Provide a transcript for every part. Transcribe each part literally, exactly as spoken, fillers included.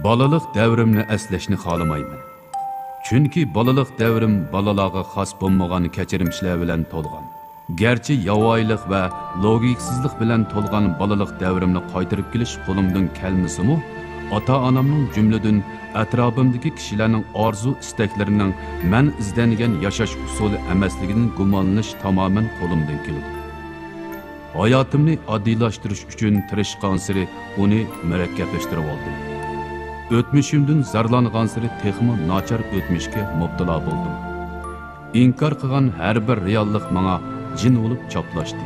بالىلىق دەۋرىمنى ئەسلەشنى خالىمايمەن. چۈنكى بالىلىق دەۋرىم بالىلارغا خاس بولمىغان كەچۈرمىشلەر بىلەن تولغان. گەرچە ياۋايىلىق ۋە لوگىكىسىزلىق بىلەن تولغان بالىلىق دەۋرىمنى قايتۇرۇپ كېلىش قولۇمدىن كەلمىسىمۇ، ئاتا-ئانامنىڭ، جۈملىدىن ئەتراپىمدىكى كىشىلەرنىڭ ئارزۇ-ئىستەكلىرىنىڭ مەن ئىزدەنگەن ياشاش ئۇسۇلى ئەمەسلىكىدىن گۇمانلىنىش تامامەن قولۇمدىن كېلىدۇ. ھاياتىمنى ئاددىيلاشتۇرۇش ئۈچۈن تىرىشقانسېرى ئۇنى مۇرەككەپلەشتۈرۈۋالدىم. ئۆتمۈشۈمدىن زارلانغانسېرى تېخىمۇ ناچار ئۆتمۈشكە مۇپتىلا بولدۇم. ئىنكار قىلغان ھەر بىر رېئاللىق ماڭا جىن بولۇپ چاپلاشتى.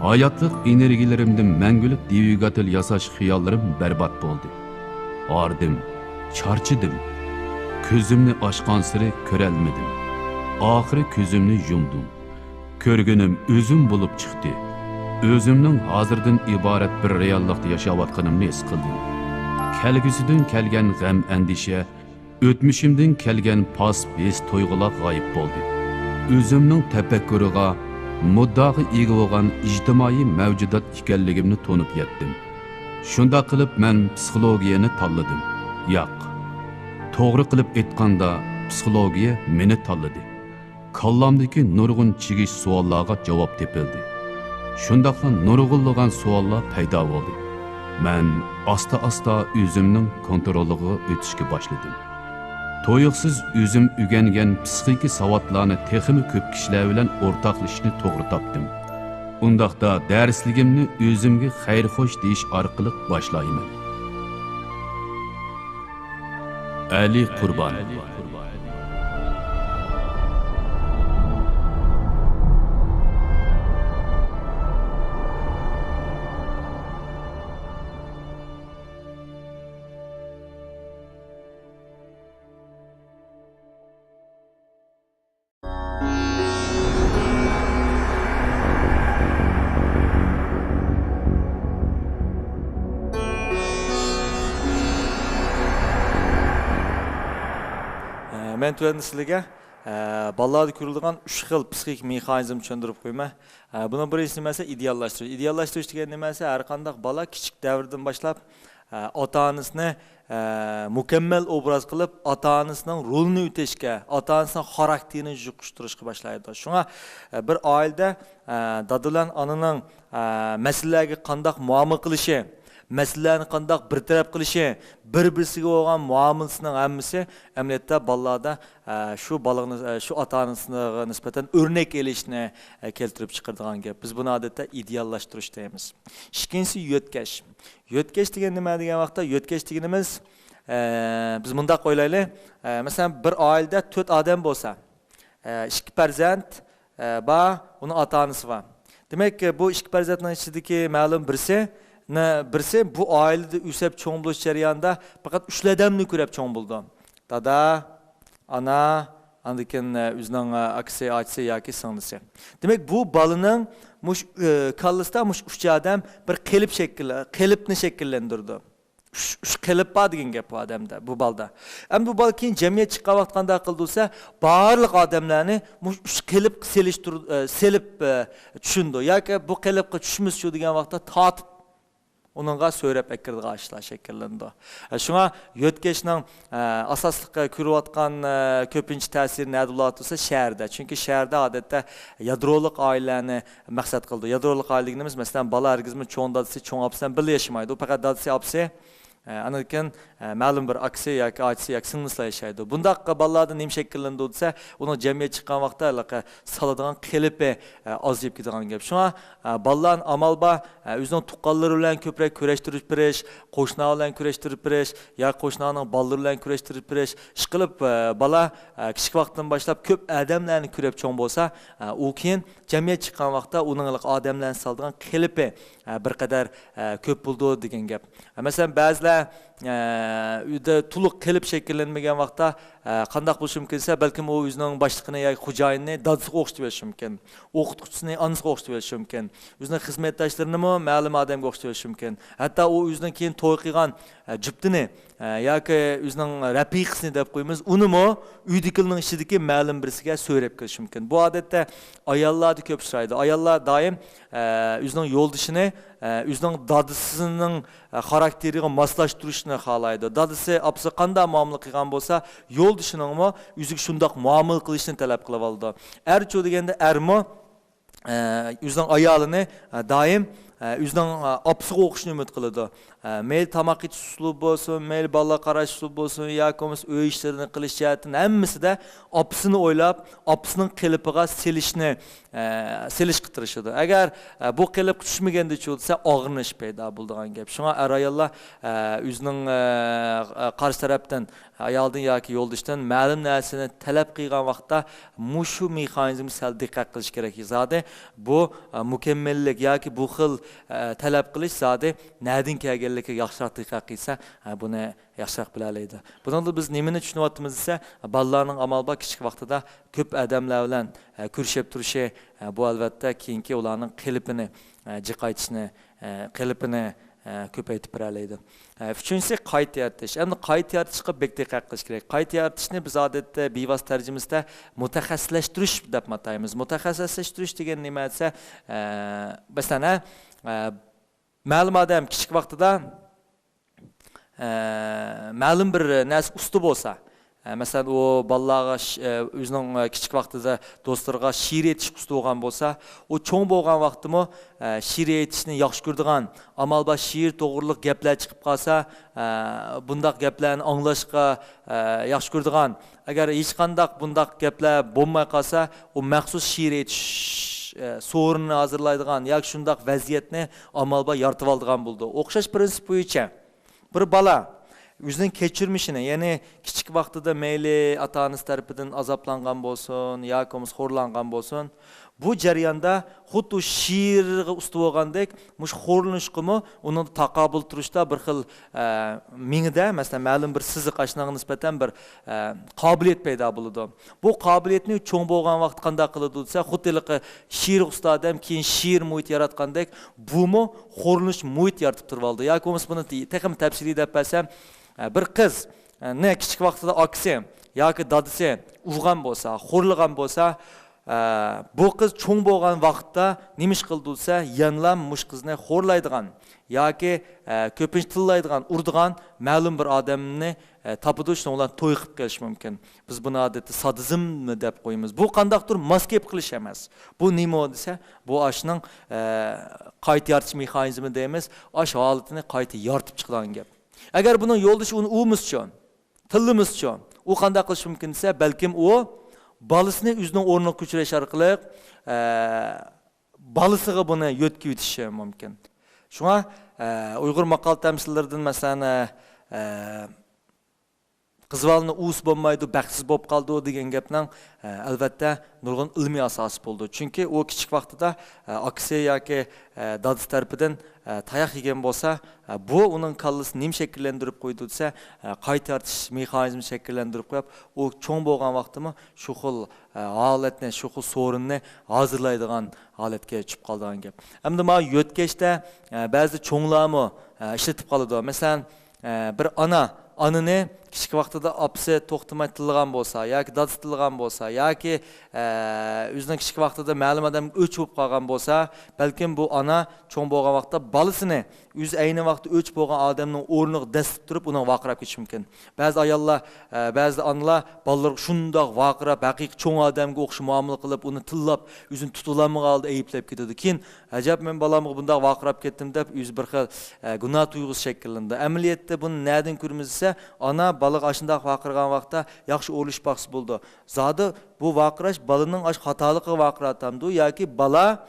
ھاياتلىق ئېنېرگىيىلىرىمدىن مەڭگۈلۈك دۋىگاتېل ياساش خىياللىرىم بەربات بولدى. ھاردىم، چارچىدىم. كۆزۈمنى ئاچقانسېرى كۆرەلمىدىم. ئاخىرى كۆزۈمنى يۇمدۇم. كۆرگىنىم ئۆزۈم بولۇپ چىقتى. ئۆزۈمنىڭ ھازىردىن ئىبارەت بىر رېئاللىقتا ياشاۋاتقىنىمنى ھېس قىلدىم. كەلگۈسىدىن كەلگەن غەم-ئەندىشە، ئۆتمۈشۈمدىن كەلگەن پاسسىپ ھېس-تۇيغۇلار غايىب بولدى. ئۆزۈمنىڭ تەپەككۇرىغا، مۇددىئاغا ئىگە بولغان ئىجتىمائىي مەۋجۇدات ئىكەنلىكىمنى تونۇپ يەتتىم. شۇنداق قىلىپ مەن پسىخولوگىيەنى تاللىدىم. ياق، توغرا قىلىپ ئېيتقاندا، پسىخولوگىيە مېنى تاللىدى. كاللامدىكى نۇرغۇن چىگىش سوئاللارغا جاۋاب تېپىلدى. شۇنداقلا نۇرغۇنلىغان سوئاللار پەيدا بولدى. مەن ئاستا-ئاستا ئۆزۈمنىڭ كونترولىغا ئۆتۈشكە باشلىدىم. تۇيۇقسىز ئۆزۈم ئۆگەنگەن پسىخىكا ساۋاتلارنى تېخىمۇ كۆپ كىشىلەر بىلەن ئورتاقلىشىشنى توغرا تاپتىم. ئۇنداقتا دەرسلىكىمنى ئۆزۈمگە خەير-خوش دېيىش ئارقىلىق باشلايمەن. ئەلى قۇربان. ئە، مەن تۆۋەندە سىلىگە، ئە، بالىلاردا كۆرۈلىدىغان ئۈچ خىل پسىخىك مېخانىزمنى چۈشەندۈرۈپ قويىمەن. ئە، بۇنىڭ بىرىنچىسى نېمە دېسە، ئىدېئاللاشتۇرۇش. ئىدېئاللاشتۇرۇش دېگەن نېمە دېسە، ھەر قانداق بالا كىچىك دەۋرىدىن باشلاپ، ئە، ئاتا-ئانىسىنى، ئە، مۇكەممەل ئوبراز قىلىپ، ئاتا-ئانىسىنىڭ رولىنى ئۆتەشكە، ئاتا-ئانىسىنىڭ خاراكتېرىنى يۇقۇشتۇرۇشقا باشلايدۇ. شۇڭا، ئە، بىر ئائىلىدە، ئە، دادا بىلەن ئانىنىڭ، ئە، مەسىلىلەرگە قانداق مۇئامىلە قىلىشى، مەسىلىلەرنى قانداق بىر تەرەپ قىلىشى، بىر-بىرسىگە بولغان مۇئامىلىسىنىڭ ھەممىسى ئەمەلىيەتتە بالىلاردا، ئە، شۇ بالىنى، ئە، شۇ ئاتا-ئانىسىغا نىسبەتەن ئۆرنەك ئېلىشنى، ئە، كەلتۈرۈپ چىقىرىدىغان گەپ. بىز بۇنى ئادەتتە ئىدېئاللاشتۇرۇش دەيمىز. ئىككىنچىسى يۆتكەش. يۆتكەش دېگەن نېمە دېگەن ۋاقىتتا، يۆتكەش دېگىنىمىز، ئە، بىز مۇنداق ئويلايلى. ئە، مەسىلەن، بىر ئائىلىدە تۆت ئادەم بولسا، ئە، ئىككى پەرزەنت، ئە، بار، ئۇنىڭ ئاتا-ئانىسى بار. دېمەك، بۇ ئىككى پەرزەنتنىڭ ئىچىدىكى مەلۇم بىرسى، نە-، بىرسى بۇ ئائىلىدە ئۆسۈپ چوڭ بولۇش جەريانىدا پەقەت ئۈچلا ئادەمنى كۆرۈپ چوڭ بولىدۇ. دادا، ئانا، ئاندىن كېيىن، ئە، ئۆزىنىڭ، ئە، ئاكىسى، ئاچىسى ياكى سىڭلىسى. دېمەك، بۇ بالىنىڭ مۇش-، ئە، كاللىسىدا مۇش ئۈچ ئادەم بىر قېلىپ شەكىل-، قېلىپنى شەكىللەندۈرىدۇ. ئۈچ، ئۈچ قېلىپ بار دېگەن گەپ بۇ ئادەمدە، بۇ بالىدا. ئەمدى بۇ بالا كېيىن جەمئىيەتكە چىققان ۋاقىت قانداق قىلىدۇ دېسە، بارلىق ئادەملەرنى مۇشۇ ئۈچ قېلىپقا سېلىشتۇر-، ئە، سېلىپ، ئە، چۈشىنىدۇ. ياكى بۇ قېلىپقا چۈشمىسىچۇ دېگەن ۋاقىتتا تارتىپ ئۇنىڭغا سۆرەپ ئەكىرىدىغان ئىشلار شەكىللىنىدۇ. ئە، شۇڭا يۆتكەشنىڭ، ئە، ئاساسلىق، ئە، كۆرۈۋاتقان، ئە، كۆپىنچە تەسىرى نەدە بولۇۋاتىدۇ دېسە، شەھەردە. چۈنكى شەھەردە ئادەتتە يادرولۇق ئائىلىلەرنى مەقسەت قىلىدۇ. يادرولۇق ئائىلە دېگىنىمىز، مەسىلەن، بالا ھەرگىزمۇ چوڭ دادىسى، چوڭ ئاپىسى بىلەن بىللە ياشىمايدۇ. ئۇ پەقەت دادىسى، ئاپىسى، ئە، ئاندىن كېيىن، ئە، مەلۇم بىر ئاكىسى ياكى ئاچىسى ياكى سىڭلىسىلا ياشايدۇ. بۇنداق بالىلاردا نېمە شەكىللىنىدۇ دېسە، ئۇنىڭ جەمئىيەتكە چىققان ۋاقىتتا ھېلىقى سالىدىغان قېلىپى، ئە، ئازىيىپ كېتىدىغان گەپ. شۇڭا، ئە، بالىلارنى ئامال بار، ئە، ئۆزىنىڭ تۇغقانلىرى بىلەن كۆپرەك كۆرۈشتۈرۈپ بېرىش، قوشنا بىلەن كۆرۈشتۈرۈپ بېرىش، يا قوشنانىڭ بالىلىرى بىلەن كۆرۈشتۈرۈپ بېرىش. ئىشقىلىپ، ئە، بالا، ئە، كىچىك ۋاقتىدىن باشلاپ كۆپ ئادەملەرنى كۆرۈپ چوڭ بولسا، ئە، ئۇ كېيىن جەمئىيەت چىققان ۋاقىتتا ئۇنىڭ ھېلىقى ئادەملەرنى سالىدىغان قېلىپى، ئە، بىر قەدەر، ئە، كۆپ بولىدۇ دېگەن گەپ. ئە، مەسىلەن، بەزىلەر، ئە، ئۆيدە تولۇق قېلىپ شەكىللەنمىگەن ۋاقىتتا، ئە، قانداق بولۇشى مۇمكىن دېسە، بەلكىم ئۇ ئۆزىنىڭ باشلىقىنى ياكى خوجايىنىنى دادىسىغا ئوخشىتىۋېلىشى مۇمكىن. ئوقۇتقۇچىسىنى ئانىسىغا ئوخشىتىۋېلىشى مۇمكىن. ئۆزىنىڭ خىزمەتداشلىرىنىمۇ مەلۇم ئادەمگە ئوخشىتىۋېلىشى مۇمكىن. ھەتتا ئۇ ئۆزىنىڭ كېيىن توي قىلغان، ئە، جۈپتىنى، ئە، ياكى ئۆزىنىڭ رەپىقىسىنى دەپ قويىمىز، ئۇنىمۇ ئۆيدىكىلىرنىڭ ئىچىدىكى مەلۇم بىرسىگە سۆرەپ كىرىشى مۇمكىن. بۇ ئادەتتە ئاياللاردا كۆپ ئۇچرايدۇ. ئاياللار دائىم، ئە، ئۆزىنىڭ يولدىشىنى، ئە، ئۆزىنىڭ دادىسىنىڭ، ئە، خاراكتېرىغا ماسلاشتۇرۇشنى خالايدۇ. دادىسى، ئاپىسى قانداق مۇئامىلە قىلغان بولسا، يولدىشىنىڭمۇ ئۆزىگە شۇنداق مۇئامىلە قىلىشنى تەلەپ قىلىۋالىدۇ. ئەرچۇ دېگەندە ئەرمۇ، ئە، ئۆزىنىڭ ئايالىنى، ئە، دائىم، ئە، ئۆزىنىڭ، ئە، ئاپىسىغا ئوخشىشىنى ئۈمىد قىلىدۇ. ئە، مەيلى تاماق ئېتىش ئۇسلۇبى بولسۇن، مەيلى بالىلارغا قاراش ئۇسلۇبى بولسۇن، ياكى بولمىسا ئۆي ئىشلىرىنى قىلىش جەھەتتىن ھەممىسىدە ئاپىسىنى ئويلاپ، ئاپىسىنىڭ قېلىپىغا سېلىشنى، ئە، سېلىشقا تىرىشىدۇ. ئەگەر، ئە، بۇ قېلىپقا چۈشمىگەندە چۈشۈۋالسا، ئاغرىنىش پەيدا بولىدىغان گەپ. شۇڭا ئەر-ئاياللار، ئە، ئۆزىنىڭ، ئە، قارشى تەرەپتىن، ئايالدىن ياكى يولدىشتىن مەلۇم نەرسىنى تەلەپ قىلغان ۋاقىتتا، مۇشۇ مېخانىزمغا سەل دىققەت قىلىش كېرەك. زادى بۇ، ئە، مۇكەممەللىك ياكى بۇ خىل، ئە، تەلەپ قىلىش زادى نەدىن كەلگەنلىكىگە ياخشىراق دىققەت قىلسا، ئە، بۇنى ياخشىراق بىلەلەيدۇ. بۇنىڭدا بىز نېمىنى چۈشىنىۋاتىمىز دېسە، بالىلارنىڭ ئامال بار كىچىك ۋاقتىدا كۆپ ئادەملەر بىلەن، ئە، كۆرۈشۈپ تۇرۇشى، ئە، بۇ ئەلۋەتتە كېيىنكى ئۇلارنىڭ قېلىپىنى، ئە، جىقايتىشنى، ئە، قېلىپىنى، ئە، كۆپەيتىپ بېرەلەيدۇ. ئە، ئۈچىنچىسى قايتا يارىتىش. ئەمدى قايتا يارىتىشقا بەك دىققەت قىلىش كېرەك. قايتا يارىتىشنى بىز ئادەتتە بىۋاسىتە تەرجىمىسىدە مۇتەخەسسىسلەشتۈرۈش دەپ ئاتايمىز. مۇتەخەسسىسلەشتۈرۈش دېگەن نېمە دېسە، ئە، مەسىلەن، ھە، ئە، مەلۇم ئادەم كىچىك ۋاقتىدا ئە، مەلۇم بىر نەرسە ئۇستا بولسا، ئە، مەسىلەن، ئۇ بالىلارغا ش-، ئە، ئۆزىنىڭ، ئە، كىچىك ۋاقتىدا دوستلىرىغا شېئىر ئېيتىشقا ئۇستا بولغان بولسا، ئۇ چوڭ بولغان ۋاقتىمۇ، ئە، شېئىر ئېيتىشنى ياخشى كۆرىدىغان، ئامال بار شېئىر توغرىلىق گەپلەر چىقىپ قالسا، ئە، بۇنداق گەپلەرنى ئاڭلاشقا، ئە، ياخشى كۆرىدىغان. ئەگەر ھېچقانداق بۇنداق گەپلەر بولماي قالسا، ئۇ مەخسۇس شېئىر ئېيتىش، ئە، سورۇنىنى ھازىرلايدىغان ياكى شۇنداق ۋەزىيەتنى ئامال بار يارىتىۋالىدىغان بولىدۇ. ئوخشاش پىرىنسىپ بويىچە، بىر بالا ئۆزىنىڭ كەچۈرمىشىنى، يەنى كىچىك ۋاقتىدا مەيلى ئاتا-ئانىسى تەرىپىدىن ئازابلانغان بولسۇن ياكى بولمىسا خورلانغان بولسۇن، بۇ جەرياندا خۇددى ئۇ شېئىرغا ئۇستا بولغاندەك، مۇشۇ خورلىنىشقىمۇ ئۇنىڭدا تاقابىل تۇرۇشتا بىر خىل، ئە، مېڭىدە، مەسىلەن، مەلۇم بىر سىزىق ئاشۇنىڭغا نىسبەتەن بىر، ئە، قابىلىيەت پەيدا بولىدۇ. بۇ قابىلىيەتنى چوڭ بولغان ۋاقىتتا قانداق قىلىدۇ دېسە، خۇددى ھېلىقى شېئىرغا ئۇستا ئادەم كېيىن شېئىر مۇھىت ياراتقاندەك، بۇمۇ خورلىنىش مۇھىت يارىتىپ تۇرۇۋالىدۇ. ياكى بولمىسا بۇنى تېخىمۇ تەپسىلىي دەپ بەرسەم، ئە، بىر قىز، ئە، نى كىچىك ۋاقتىدا ئاكىسى ياكى دادىسى ئۇرغان بولسا، خورلىغان بولسا، ئە، بۇ قىز چوڭ بولغان ۋاقىتتا نېمە ئىش قىلىدۇ دېسە، يەنىلا مۇشۇ قىزنى خورلايدىغان ياكى، ئە، كۆپىنچە تىللايدىغان، ئۇرىدىغان مەلۇم بىر ئادەمنى، ئە، تاپىدۇ، شۇنىڭ بىلەن توي قىلىپ قېلىشى مۇمكىن. بىز بۇنى ئادەتتە سادىزممۇ دەپ قويىمىز. بۇ قانداقتۇر ماس گەپ قىلىش ئەمەس. بۇ نېمە دېسە، بۇ ئاشۇنىڭ، ئە، قايتا يارىتىش مېخانىزمى دەيمىز، ئاش ھالىتىنى قايتا يارىتىپ چىقىدىغان گەپ. ئەگەر بۇنىڭ يولدىشى ئۇنى ئۇرمىسىچۇ، تىللىمىسىچۇ، ئۇ قانداق قىلىشى مۇمكىن دېسە، بەلكىم ئۇ بالىسىنى ئۆزىنىڭ ئورنىغا كۆچۈرۈش ئارقىلىق، ئە، بالىسىغا بۇنى يۆتكىۋېتىشى مۇمكىن. شۇڭا، ئە، ئۇيغۇر ماقال تەمسىللىرىدىن، مەسىلەن، ئە، ئە، قىز بالىنى ئۇۋىسا بولمايدۇ، بەختسىز بولۇپ قالىدۇ دېگەن گەپنىڭ، ئە، ئەلۋەتتە، نۇرغۇن ئىلمىي ئاساسى بولىدۇ. چۈنكى ئۇ كىچىك ۋاقتىدا، ئە، ئاكىسى ياكى، ئە، دادىسى تەرىپىدىن، ئە، تاياق يېگەن بولسا، ئە، بۇ ئۇنىڭ كاللىسىنى نېمە شەكىللەندۈرۈپ قويىدۇ دېسە، ئە، قايتا يارىتىش مېخانىزمىنى شەكىللەندۈرۈپ قويۇپ، ئۇ چوڭ بولغان ۋاقتىمۇ شۇ خىل، ئە، ھالەتنى، شۇ خىل سورۇننى ھازىرلايدىغان ھالەتكە چۈشۈپ قالىدىغان گەپ. ئەمدى مانا يۆتكەشتە، ئە، بەزىدە چوڭلارمۇ، ئە، ئىشلىتىپ قالىدۇ. مەسىلەن، ئە، بىر ئانا ئانىنى كىچىك ۋاقتىدا ئاپىسى توختىماي تىللىغان بولسا ياكى دادىسى تىللىغان بولسا ياكى، ئە، ئۆزىنىڭ كىچىك ۋاقتىدا مەلۇم ئادەمگە ئۆچ بولۇپ قالغان بولسا، بەلكىم بۇ ئانا چوڭ بولغان ۋاقىتتا بالىسىنى ئۆزى ئەينى ۋاقىتتا ئۆچ بولغان ئادەمنىڭ ئورنىغا دەسسىتىپ تۇرۇپ ئۇنىڭغا ۋارقىراپ كېتىشى مۇمكىن. بەزى ئاياللار، ئە، بەزى ئانىلار بالىلىرىغا شۇنداق ۋارقىراپ، ھەقىقىي چوڭ ئادەمگە ئوخشاش مۇئامىلە قىلىپ، ئۇنى تىللاپ، ئۆزىنى تۇتۇۋالمىغان ھالدا ئەيىبلەپ كېتىدۇ. كېيىن، «ئەجەب، مەن بالامغا بۇنداق ۋارقىراپ كەتتىم» دەپ، ئۆزى بىر خىل، ئە، گۇناھ تۇيغۇسى شەكىللىنىدۇ. ئەمەلىيەتتە بۇنى نەدىن كۆرىمىز دېسە، ئانا بالىغا ئاشۇنداق ۋارقىرىغان ۋاقىتتا ياخشى ئورۇنلىشىپ باقسا بولىدۇ. زادى بۇ ۋارقىراش بالىنىڭ ئاشۇ خاتالىقىغا ۋارقىراتامدۇ ياكى بالا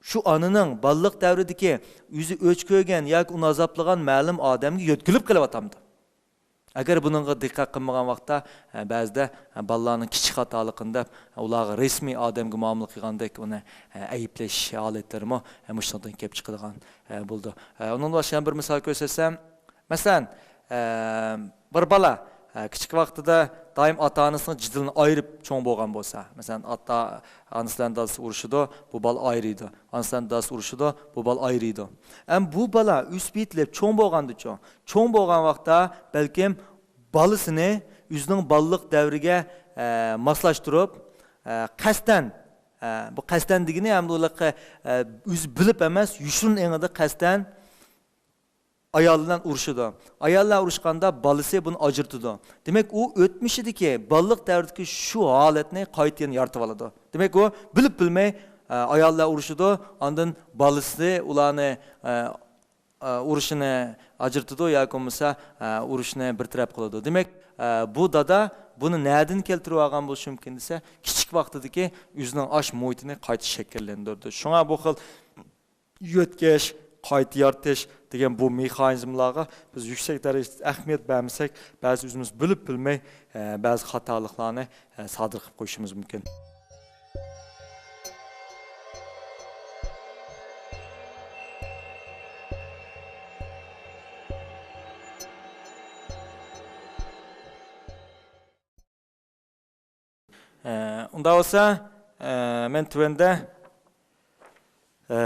شۇ ئانىنىڭ بالىلىق دەۋرىدىكى ئۆزى ئۆچ كۆرگەن ياكى ئۇنى ئازابلىغان مەلۇم ئادەمگە يۆتكىلىپ قېلىۋاتامدۇ؟ ئەگەر بۇنىڭغا دىققەت قىلمىغان ۋاقىتتا، ھە، بەزىدە، ھە، بالىلارنىڭ كىچىك خاتالىقىنى دەپ، ئۇلارغا رەسمىي ئادەمگە مۇئامىلە قىلغاندەك ئۇنى، ھە، ئەيىبلەش ھالەتلىرىمۇ، ھە، مۇشۇنىڭدىن كېلىپ چىقىدىغان، ھە، بولىدۇ. ھە، ئۇنىڭدىن باشقا يەنە بىر مىسال كۆرسەتسەم، مەسىلەن، ھە، بىر بالا، ھە، كىچىك ۋاقتىدا دائىم ئاتا-ئانىسىنىڭ جېدىلىنى ئايرىپ چوڭ بولغان بولسا، مەسىلەن، ئاتا-ئانىسى بىلەن دادىسى ئۇرۇشىدۇ، بۇ بالا ئايرىيدۇ. ئانىسى بىلەن دادىسى ئۇرۇشىدۇ، بۇ بالا ئايرىيدۇ. ئەمما بۇ بالا ئۆسۈپ يېتىلىپ چوڭ بولغاندىچۇ؟ چوڭ بولغان ۋاقىتتا بەلكىم بالىسىنى ئۆزىنىڭ بالىلىق دەۋرىگە، ئە، ماسلاشتۇرۇپ، ئە، قەستەن، ئە، بۇ قەستەن دېگىنى ھەم ئۇلارغا، ئە، ئۆزى بىلىپ ئەمەس، يوشۇرۇن ئېڭىدا قەستەن ئايالى بىلەن ئۇرۇشىدۇ. ئاياللار ئۇرۇشقاندا بالىسى بۇنى ئاجرىتىدۇ. دېمەك، ئۇ ئۆتمۈشىدىكى، بالىلىق دەۋرىدىكى شۇ ھالەتنى قايتا يەنە يارىتىۋالىدۇ. دېمەك، ئۇ بىلىپ بىلمەي، ئە، ئاياللار ئۇرۇشىدۇ، ئاندىن بالىسى ئۇلارنى، ئە، ئە، ئۇرۇشىنى ئاجرىتىدۇ ياكى بولمىسا، ئە، ئۇرۇشنى بىر تەرەپ قىلىدۇ. دېمەك، ئە، بۇ دادا بۇنى نەدىن كەلتۈرۈپ ئالغان بولۇشى مۇمكىن دېسە، كىچىك ۋاقتىدىكى ئۆزىنىڭ ئاش مۇھىتىنى قايتا شەكىللەندۈردى. شۇڭا بۇ خىل يۆتكەش، قايتا يارىتىش دېگەن بۇ مېخانىزملارغا بىز يۈكسەك دەرىجىدە ئەھمىيەت بەرمىسەك، بەزى ئۆزىمىز بىلىپ بىلمەي، ئە، بەزى خاتالىقلارنى، ئە، سادىر قىلىپ قويۇشىمىز مۇمكىن. ئە، ئۇنداق بولسا، ئە، مەن تۆۋەندە، ئە،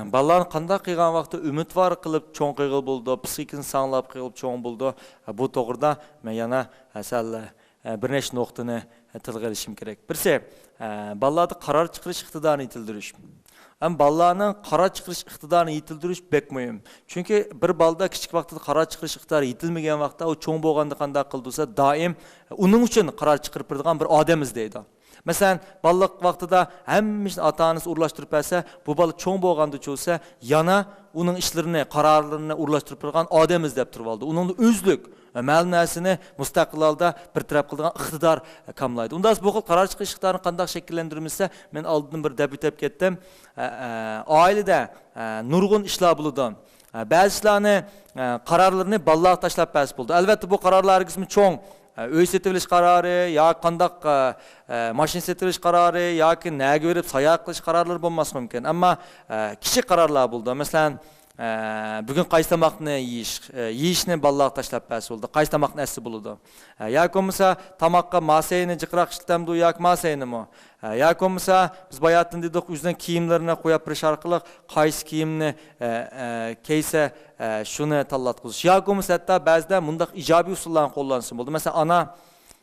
بالىلارنى قانداق قىلغان ۋاقىتتا ئۈمىدۋار قىلىپ چوڭ قىلغىلى بولىدۇ، پسىخىكىسىنى ساغلام قىلىپ چوڭ بولىدۇ، بۇ توغرىدا مەن يەنە سەل، ئە، بىر نەچچە نۇقتىنى تىلغا ئېلىشىم كېرەك. بىرسى، ئە، بالىلاردا قارار چىقىرىش ئىقتىدارىنى يېتىلدۈرۈش. ئەمما بالىلارنىڭ قارار چىقىرىش ئىقتىدارىنى يېتىلدۈرۈش بەك مۇھىم. چۈنكى بىر بالىدا كىچىك ۋاقتىدا قارار چىقىرىش ئىقتىدارى يېتىلمىگەن ۋاقىتتا ئۇ چوڭ بولغاندا قانداق قىلىدۇ دېسە، دائىم ئۇنىڭ ئۈچۈن قارار چىقىرىپ بېرىدىغان بىر ئادەم ئىزدەيدۇ. مەسىلەن، بالىلىق ۋاقتىدا ھەممە ئىشنى ئاتا-ئانىسى ئورۇنلاشتۇرۇپ بەرسە، بۇ بالا چوڭ بولغاندا چۈشىسە، يەنە ئۇنىڭ ئىشلىرىنى، قارارلىرىنى ئورۇنلاشتۇرۇپ بېرىدىغان ئادەم ئىزدەپ تۇرۇۋالىدۇ. ئۇنىڭدا ئۆزلۈك، مەلۇم نەرسىنى مۇستەقىل ھالدا بىر تەرەپ قىلىدىغان ئىقتىدار كاملايدۇ. ئۇنداق بولسا بۇ خىل قارار چىقىرىش ئىقتىدارىنى قانداق شەكىللەندۈرىمىز دېسە، مەن ئالدىن بىر دەپ ئۆتۈپ كەتتىم. ئە، ئە، ئائىلىدە، ئە، نۇرغۇن ئىشلار بولىدۇ. ئە، بەزى ئىشلارنى، ئە، قارارلىرىنى بالىلارغا تاشلاپ بەرسە بولىدۇ. ئەلۋەتتە، بۇ قارارلار ھەرگىزمۇ چوڭ، ئە، ئۆي سېتىۋېلىش قارارى ياكى قانداق، ئە، ئە، ماشىنا سېتىۋېلىش قارارى ياكى نەگە بېرىپ ساياھەت قىلىش قارارلىرى بولماسلىقى مۇمكىن. ئەمما، ئە، كىچىك قارارلار بولىدۇ. مەسىلەن، ئە، بۈگۈن قايسى تاماقنى يېيىش، ئە، يېيىشنى بالىلارغا تاشلاپ بەرسە بولىدۇ. قايسى تاماقنى ئەتسە بولىدۇ. ئە، ياكى بولمىسا تاماققا ماسەينى جىقراق ئىشلىتەمدۇ ياكى ماسەينىمۇ؟ ئە، ياكى بولمىسا بىز باياتىن دېدۇق، ئۆزىنىڭ كىيىملىرىنى قويۇپ بېرىش ئارقىلىق قايسى كىيىمنى، ئە، ئە، كىيسە، ئە، شۇنى تاللاتقۇزۇش. ياكى بولمىسا ھەتتا بەزىدە مۇنداق ئىجابىي ئۇسۇللارنى قوللانسا بولىدۇ. مەسىلەن، ئانا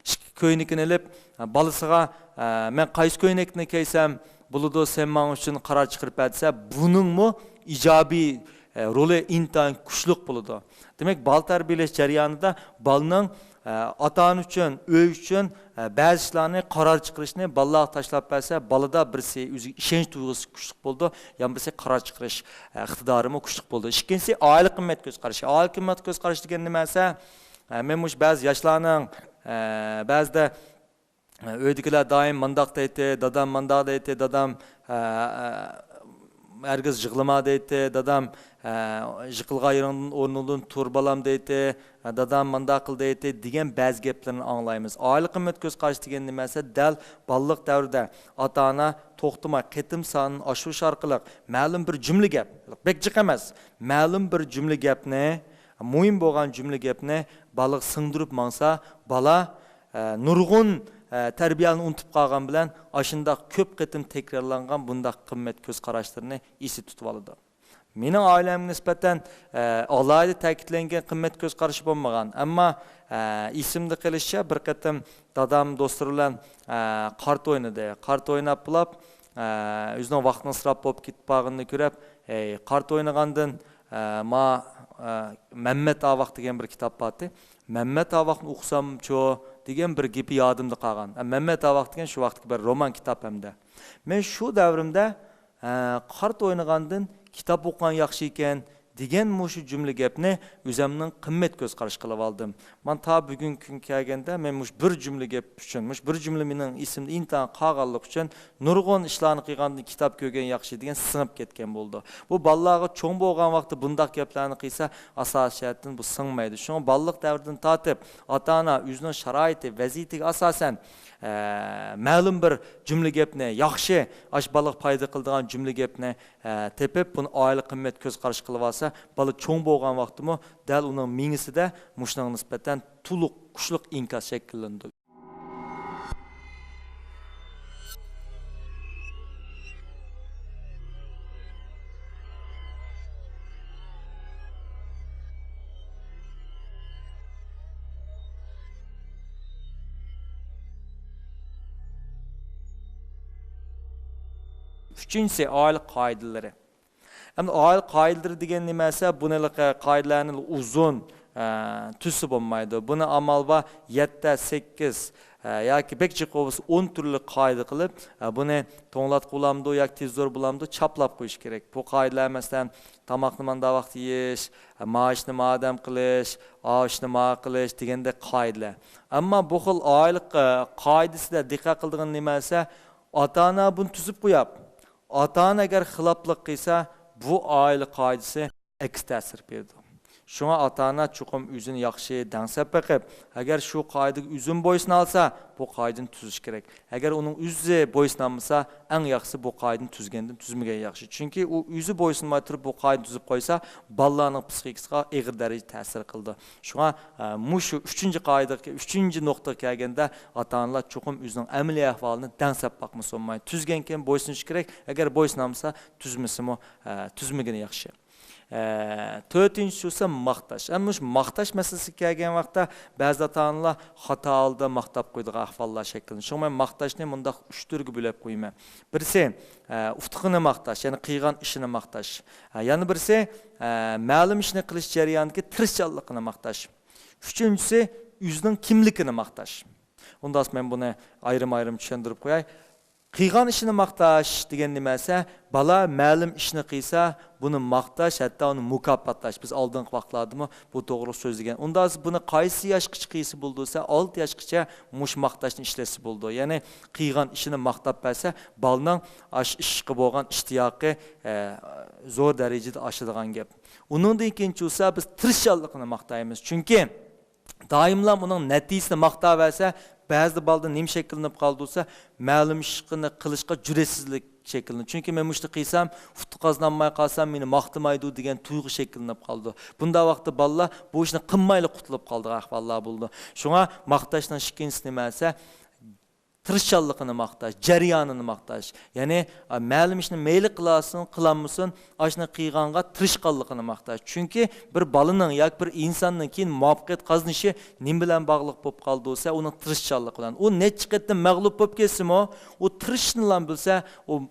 ئىككى كۆينىكىنى ئېلىپ، ئە، بالىسىغا، ئە، «مەن قايسى كۆينەكنى كىيسەم بولىدۇ، سەن ماڭا ئۈچۈن قارار چىقىرىپ بەر» دېسە، بۇنىڭمۇ ئىجابىي، ئە، رولى ئىنتايىن كۈچلۈك بولىدۇ. دېمەك، بالا تەربىيەلەش جەريانىدا بالىنىڭ، ئە، ئاتا-ئانا ئۈچۈن، ئۆي ئۈچۈن، ئە، بەزى ئىشلارنى، قارار چىقىرىشنى بالىلارغا تاشلاپ بەرسە، بالىدا بىرسى ئۆزىگە ئىشەنچ تۇيغۇسى كۈچلۈك بولىدۇ، يەنە بىرسى قارار چىقىرىش، ئە، ئىقتىدارىمۇ كۈچلۈك بولىدۇ. ئىككىنچىسى، ئائىلە قىممەت كۆز قارىشى. ئائىلە قىممەت كۆز قارىشى دېگەن نېمە دېسە، ئە، مەن مۇشۇ بەزى ياشلارنىڭ، ئە، بەزىدە ئۆيدىكىلەر دائىم مانداق دەيتتى، دادام مانداق دەيتتى، دادام، ئە، ئە، ھەرگىز يىغلىما دەيتتى، دادام، ئە، يىقىلغان يېرىڭدىن ئورنۇڭدىن تۇر بالام دەيتتى، دادام مانداق قىل دەيتتى دېگەن بەزى گەپلەرنى ئاڭلايمىز. ئائىلە قىممەت كۆز قارىشى دېگەن نېمە دېسە، دەل بالىلىق دەۋرىدە ئاتا-ئانا توختىماي قېتىم سانىنى ئاشۇرۇش ئارقىلىق مەلۇم بىر جۈملە گەپ، بەك جىق ئەمەس، مەلۇم بىر جۈملە گەپنى، مۇھىم بولغان جۈملە گەپنى بالىغا سىڭدۈرۈپ ماڭسا، بالا ئە، نۇرغۇن، ئە، تەربىيەنى ئۇنتۇپ قالغان بىلەن، ئاشۇنداق كۆپ قېتىم تەكرارلانغان بۇنداق قىممەت كۆز قاراشلىرىنى ئېسىدە تۇتۇۋالىدۇ. مېنىڭ ئائىلەمگە نىسبەتەن، ئە، ئالاھىدە تەكىتلەنگەن قىممەت كۆز قارىشى بولمىغان، ئەمما، ئە، ئېسىمدە قېلىشىچە، بىر قېتىم دادام دوستلىرى بىلەن، ئە، قارت ئوينىدى. قارت ئويناپ بولاپ، ئە، ئۆزىنىڭ ۋاقتىنىڭ ئىسراپ بولۇپ كېتىپ بارغىنىنى كۆرۈپ، «ھەي، قارت ئوينىغاندىن، ئە، ما، ئە، مەممەت ئاۋاق دېگەن بىر كىتاب بارتى. مەممەت ئاۋاقنى ئوقۇسامچۇ؟» دېگەن بىر گېپى يادىمدا قالغان. ئە، مەممەت ئاۋاق دېگەن شۇ ۋاقىتتىكى بىر رومان كىتاب ھەمدە. مەن شۇ دەۋرىمدە، ئە، «قارت ئوينىغاندىن كىتاب ئوقۇغان ياخشى ئىكەن» دېگەن مۇشۇ جۈملە گەپنى ئۆزەمنىڭ قىممەت كۆز قارىشى قىلىۋالدىم. مانا تا بۈگۈنكى كۈنگە كەلگەندە، مەن مۇشۇ بىر جۈملە گەپ ئۈچۈن، مۇشۇ بىر جۈملە مېنىڭ ئېسىمدە ئىنتايىن قالغانلىقى ئۈچۈن، نۇرغۇن ئىشلارنى قىلغاندىن كىتاب كۆرگەن ياخشى دېگەن سىڭىپ كەتكەن بولىدۇ. بۇ بالىلارغا چوڭ بولغان ۋاقىتتا بۇنداق گەپلەرنى قىلسا، ئاساسىي جەھەتتىن بۇ سىڭمايدۇ. شۇڭا بالىلىق دەۋرىدىن تارتىپ ئاتا-ئانا ئۆزىنىڭ شارائىتى، ۋەزىيىتىگە ئاساسەن، ئە، مەلۇم بىر جۈملە گەپنى ياخشى، ئاشۇ بالىغا پايدا قىلىدىغان جۈملە گەپنى، ئە، تېپىپ، بۇنى ئائىلە قىممەت كۆز قارىشى قىلىۋالسا، بالا چوڭ بولغان ۋاقتىمۇ دەل ئۇنىڭ مېڭىسىدە مۇشۇنىڭغا نىسبەتەن تولۇق، كۈچلۈك ئىنكاس شەكىللىنىدۇ. ئۈچىنچىسى، ئائىلە قائىدىلىرى. ئەمدى ئائىلە قائىدىلىرى دېگەن نېمە دېسە، بۇنى قائىدىلەرنى ئۇزۇن، ئە، تۈزسە بولمايدۇ. بۇنى ئامال بار يەتتە، سەككىز، ئە، ياكى بەك جىق بولسا ئون تۈرلۈك قائىدە قىلىپ، ئە، بۇنى توڭلاتقۇ بولامدۇ ياكى تېلېۋىزور بولامدۇ، چاپلاپ قويۇش كېرەك. بۇ قائىدىلەر، مەسىلەن، تاماقنى مانداق ۋاقىتتا يېيىش، ئە، مائاشنى مادەم قىلىش، ئاشنى ما قىلىش دېگەندەك قائىدىلەر. ئەمما بۇ خىل ئائىلە، ئە، قائىدىسىدە دىققەت قىلىدىغان نېمە دېسە، ئاتا-ئانا بۇنى تۈزۈپ قويۇپ، ئاتا-ئانا ئەگەر خىلاپلىق قىلسا، بۇ ئائىلە قائىدىسى ئەكس تەسىر بېرىدۇ. شۇڭا ئاتا-ئانا چوقۇم ئۆزىنى ياخشى دەڭسەپ بېقىپ، ئەگەر شۇ قائىدىگە ئۆزىمۇ بويسۇنالسا، بۇ قائىدىنى تۈزۈش كېرەك. ئەگەر ئۇنىڭ ئۆزى بويسۇنالمىسا، ئەڭ ياخشىسى بۇ قائىدىنى تۈزگەندىن تۈزمىگەن ياخشى. چۈنكى ئۇ ئۆزى بويسۇنماي تۇرۇپ بۇ قائىدىنى تۈزۈپ قويسا، بالىلارنىڭ پسىخىكىسىغا ئېغىر دەرىجىدە تەسىر قىلىدۇ. شۇڭا، ئە، مۇشۇ ئۈچىنچى قائىدىگە، ئۈچىنچى نۇقتىغا كەلگەندە، ئاتا-ئانىلار چوقۇم ئۆزىنىڭ ئەمەلىي ئەھۋالىنى دەڭسەپ باقمىسا بولمايدۇ. تۈزگەنكەن بويسۇنۇش كېرەك، ئەگەر بويسۇنالمىسا، تۈزمىسىمۇ، ئە، تۈزمىگىنى ياخشى. ئە، تۆتىنچىسى بولسا ماختاش. ئەمما مۇشۇ ماختاش مەسىلىسىگە كەلگەن ۋاقىتتا، بەزى ئاتا-ئانىلار خاتا ھالدا ماختاپ قويىدىغان ئەھۋاللار شەكىللىنىدۇ. شۇڭا مەن ماختاشنى مۇنداق ئۈچ تۈرگە بۆلۈپ قويىمەن. بىرسى، ئە، ئۇتۇقىنى ماختاش، يەنى قىلغان ئىشىنى ماختاش. ئە، يەنە بىرسى، ئە، مەلۇم ئىشنى قىلىش جەريانىدىكى تىرىشچانلىقىنى ماختاش. ئۈچىنچىسى، ئۆزىنىڭ كىملىكىنى ماختاش. ئۇنداق مەن بۇنى ئايرىم-ئايرىم چۈشەندۈرۈپ قوياي. قىلغان ئىشىنى ماختاش دېگەن نېمە دېسە، بالا مەلۇم ئىشنى قىلسا، بۇنى ماختاش، ھەتتا ئۇنى مۇكاپاتلاش. بىز ئالدىنقى ۋاقىتلاردىمۇ بۇ توغرىلىق سۆزلىگەن. ئۇنداق بۇنى قايسى ياشقىچە قىلسا بولىدۇ دېسە، ئالتە ياشقىچە مۇشۇ ماختاشنى ئىشلەتسە بولىدۇ. يەنى قىلغان ئىشىنى ماختاپ بەرسە، بالىنىڭ ئاش ئىشقا بولغان ئىشتىياقى، ئە، زور دەرىجىدە ئاشىدىغان گەپ. ئۇنىڭدىن كېيىنچە بولسا بىز تىرىشچانلىقىنى ماختايمىز. چۈنكى دائىملا ئۇنىڭ نەتىجىسىنى ماختاۋەرسە، بەزىدە بالىدا نېمە شەكىللىنىپ قالىدۇ دېسە، مەلۇم ئىشنى قىلىشقا جۈرئەتسىزلىك شەكىللىنىدۇ. چۈنكى مەن مۇشۇنى قىلسام، ئۇتۇق قازىنالماي قالسام، مېنى ماختىمايدۇ دېگەن تۇيغۇ شەكىللىنىپ قالىدۇ. بۇنداق ۋاقىتتا بالىلار بۇ ئىشنى قىلمايلا قۇتۇلۇپ قالىدىغان ئەھۋاللار بولىدۇ. شۇڭا ماختاشنىڭ ئىككىنچىسى نېمە دېسە، تىرىشچانلىقىنى ماختاش، جەريانىنى ماختاش. يەنى، ئا، مەلۇم ئىشنى مەيلى قىلالسۇن، قىلالمىسۇن، ئاشۇنى قىلغانغا تىرىشقانلىقىنى ماختاش. چۈنكى بىر بالىنىڭ ياكى بىر ئىنساننىڭ كېيىن مۇۋەپپەقىيەت قازىنىشى نېمە بىلەن باغلىق بولۇپ قالىدۇ دېسە، ئۇنىڭ تىرىشچانلىقى بىلەن. ئۇ نەچچە قېتىم مەغلۇپ بولۇپ كەتسىمۇ، ئۇ تىرىشىشنىلا بىلسە، ئۇ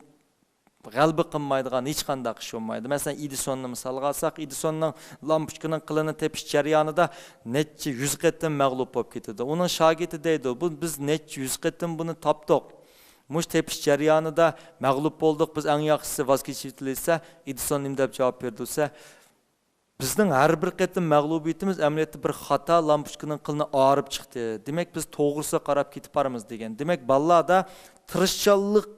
غەلىبە قىلمايدىغان ھېچقانداق ئىش بولمايدۇ. مەسىلەن، ئېدىسوننى مىسالغا ئالساق، ئېدىسوننىڭ لامپۇچكىنىڭ قىلىنى تېپىش جەريانىدا نەچچە يۈز قېتىم مەغلۇپ بولۇپ كېتىدۇ. ئۇنىڭ شاگىرتى دەيدۇ، بۇ، بىز نەچچە يۈز قېتىم بۇنى تاپتۇق. مۇشۇ تېپىش جەريانىدا مەغلۇپ بولدۇق، بىز ئەڭ ياخشىسى ۋاز كېچىۋېتىلى دېسە، ئېدىسون نېمە دەپ جاۋاب بېرىدۇ دېسە، بىزنىڭ ھەر بىر قېتىم مەغلۇبىيىتىمىز ئەمەلىيەتتە بىر خاتا لامپۇچكىنىڭ قىلىنى ئاغرىپ چىقتى. دېمەك، بىز توغرىسىغا قاراپ كېتىپ بارىمىز دېگەن. دېمەك، بالىلاردا تىرىشچانلىقنى